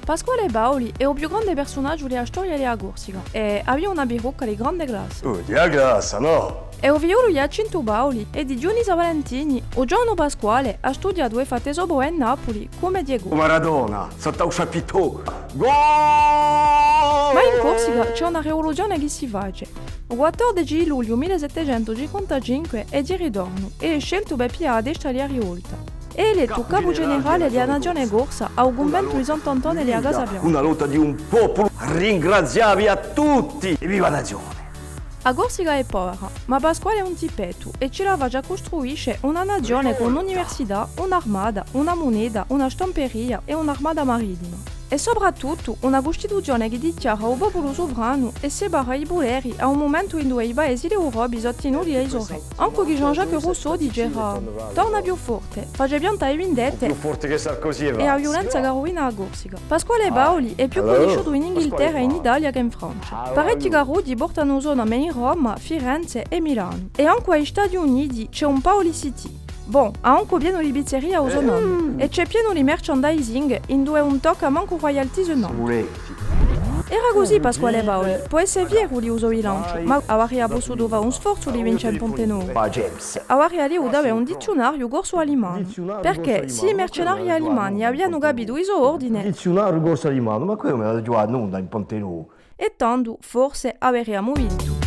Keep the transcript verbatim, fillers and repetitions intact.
Pasquale Paoli hè u più grande persunagiu di a storia di a Corsica è avia una pirucca di grande classa. Oh, di a classa, nò? Hè u figliolu di Ghjacintu Paoli è di Dionisa Valentini. U ghjovanu Pasquale hà studiatu è fattu e so prove in Napuli, cum'è Diego. Maradona, sottu à u chapiteau. Gol! Ma in Corsica ci hè una rivoluzione chì si face. U quattordeci di lugliu millesettecentucinquantacinque hè di ritornu è hè sceltu per piglià a testa di a rivolta. Hè elettu capu generale di a nazione corsa à u cunventu di Sant'Antone di a Casa Bianca. Una lotta di un populu, ringraziavi à tutti! Evviva a nazione! A Corsica hè povera, ma Pasquale hè un tippettu è ci la face à custruisce una nazione cù un'università, un'armata, una muneta, una stamperia è un'armata marittima. È soprattuttu una Custituzione chì dichjara u populu suvranu è separa i puteri à un mumentu induve i paesi d'Europa sò tinuti da i so rè. Ancu chì Jean-Jacques Rousseau dice: torna più forte, face piantà e vindette è a viulenza chì ruvina a Corsica. Pasquale Paoli hè più cunnisciutu in Inghilterra è in Italia chè in Francia. Parechji carrughji portanu u so nome in Roma, Firenze è Milanu. È ancu à i Stati Uniti ci hè un Paoli City. Bon, hà ancu pienu di pizzerie à u so nome, è ci hè pienu di merchandising induve ùn tocca mancu royalties, nò. Era cusì Pasquale Paoli, pò esse fieru di u so bilanciu, ma avaria pussutu fà un sforzu di vince in Ponte Novu. Avaria divutu avè un dizziunariu corsu-alimanu, perchè sì i mercenarii alimani avianu capitu i so ordini, dizziunariu corsu-alimanu, ma quì ùn mi hà da ghjuvà nunda in Ponte Novu. È tandu forse averiamu vintu.